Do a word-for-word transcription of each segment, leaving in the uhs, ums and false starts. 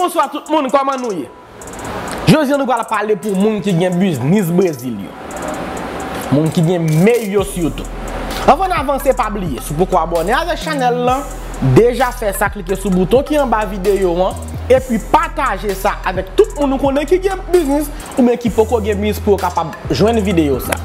Bonswa tout moun, kòman nou ye? Jodi a nou pral pale pou moun ki gen biznis Brezil yo. Moun ki gen mey yo sitou. Anvan n avanse, pa bliye, si w poko abòne avèk chanèl lan, deja fè sa, klike sou bouton ki anba videyo an, epi pataje sa avèk tout moun ou konnen ki gen biznis oubyen ki poko gen biznis pou yo kapab jwenn videyo sa.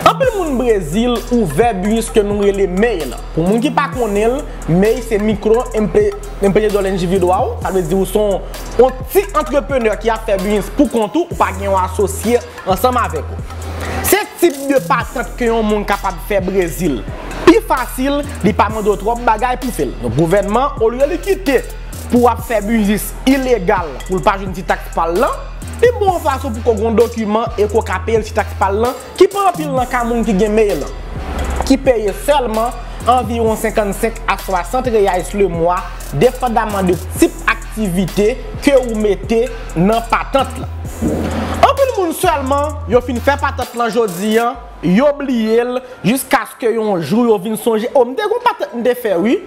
Anpil moun Brezil ouvè biznis ke nou rele mey lan. Pou moun ki pa konnen l, mey se mikro empre- emprendedor individual, sa vle di ou se yon, yon ti antreprenè ki ap fè biznis pou kont ou, ou pa gen yon asosye ansanm avèk ou. Se tip de patant ke yon moun kapab fè Brezil. Pi fasil, li pa mande w twòp bagay pou fè l. Donk, gouvènman, olye li kite pou w ap fè biznis ilegal pou l pa jwenn ti taks pa l lan, li ba w yon fason pou ko gen yon dokiman e ko ka peye l ti taks pa l lan, ki pa anpil nan ka moun ki gen mey lan, ki peye sèlman anviwon senkannsenk a swasant reais le mwa, depandaman de tip aktivite ke ou mete nan patant lan. Anpil moun sèlman, yo fin fè patant lan jodi an, yo bliye l, jiskaske yon jou yo vin sonje, o, m te gon patant m te fè, wi,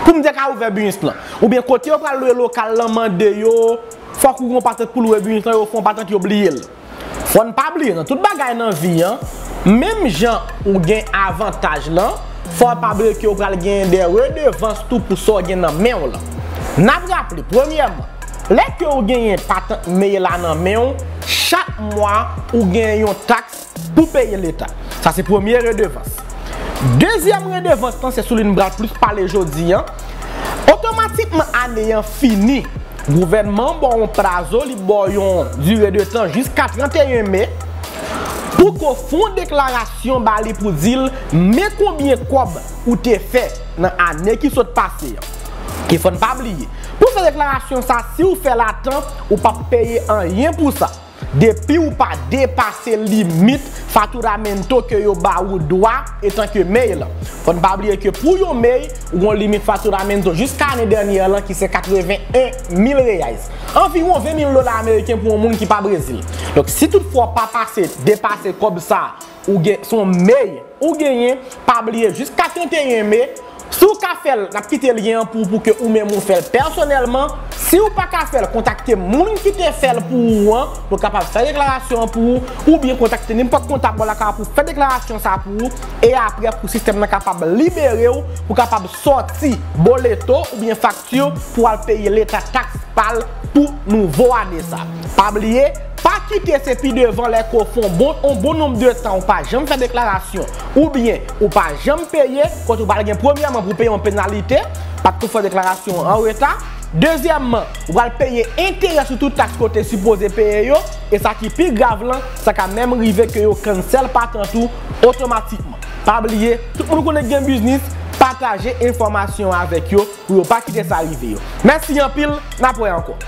pou m te ka ouvè biznis lan. Oubyen kote yo pral lwe lokal lan mande yo, fòk ou gon patant pou lwe biznis lan, yo fè yon patant, yo bliye l. Fò n pa bliye, nan tout bagay nan vi an, menm jan ou gen avantaj lan, fò w pa bliye ke w pral genyen de redevans tou pou sa w gen nan men w lan. N ap raple, premyèman, lè ke w genyen patant mey la nan men w, chak mwa ou gen yon taks pou peye leta. Sa se premye redevans. Dezyèm redevans lan, se sou li n pral plis pale jodi an. Otomatikman ane an fini, gouvènman an ba w yon plazo, li ba w yon dire de tan jiska trannteyen me, pou ke w fè yon deklarasyon ba li pou di l men konbyen kòb ou te fè nan ane ki sot pase an. Ke fò n pa bliye, pou fè deklarasyon sa, si w fè l a tan, ou p ap peye anyen pou sa. Depi ou pa depase limit faturamento ke yo ba ou dwa etanke mey lan. Fò n pa bliye ke pou yon mey, ou gon limit faturamento jiska ane dènyè lan ki se katreven en mil reais. Anviwon ven mil dola ameriken pou yon moun ki pa Brezil. Donk, si toutfwa w pa pase, depase kòb sa, ou gen, se yon mey ou genyen, pa bliye, jiska trannteyen me, si w ka fè l, n ap kite lyen an pou ou, pou ke ou menm ou fè l pèsonèlman. Si w pa ka fè l, kontakte moun ki te fè l pou ou an, pou l kapab fè deklarasyon an pou ou, oubyen kontakte nenpòt kontab ou lakay ou pou fè deklarasyon sa pou ou, e apre pou sistèm nan kapab libere w, pou kapab sòti boleto oubyen fakti pou al peye leta taks pa l pou nouvo ane sa. Pa bliye, pa kite se pi devan lè ke w fè yon bon, yon bon nonb de tan ou pa janm fè deklarasyon, oubyen ou pa janm peye, kote ou pral gen premyèman pou peye yon penalite, pa t tou fè deklarasyon an reta. Dezyèmman, ou pral peye enterè sou tout taks ke w te sipoze peye yo, e sa ki pi grav lan, sa ka menm rive ke yo cancel patant ou otomatikman. Pa bliye, tout moun ou konnen ki gen biznis, pataje enfòmasyon an avèk yo pou yo pa kite sa rive yo. Mèsi anpil, n ap wè ankò.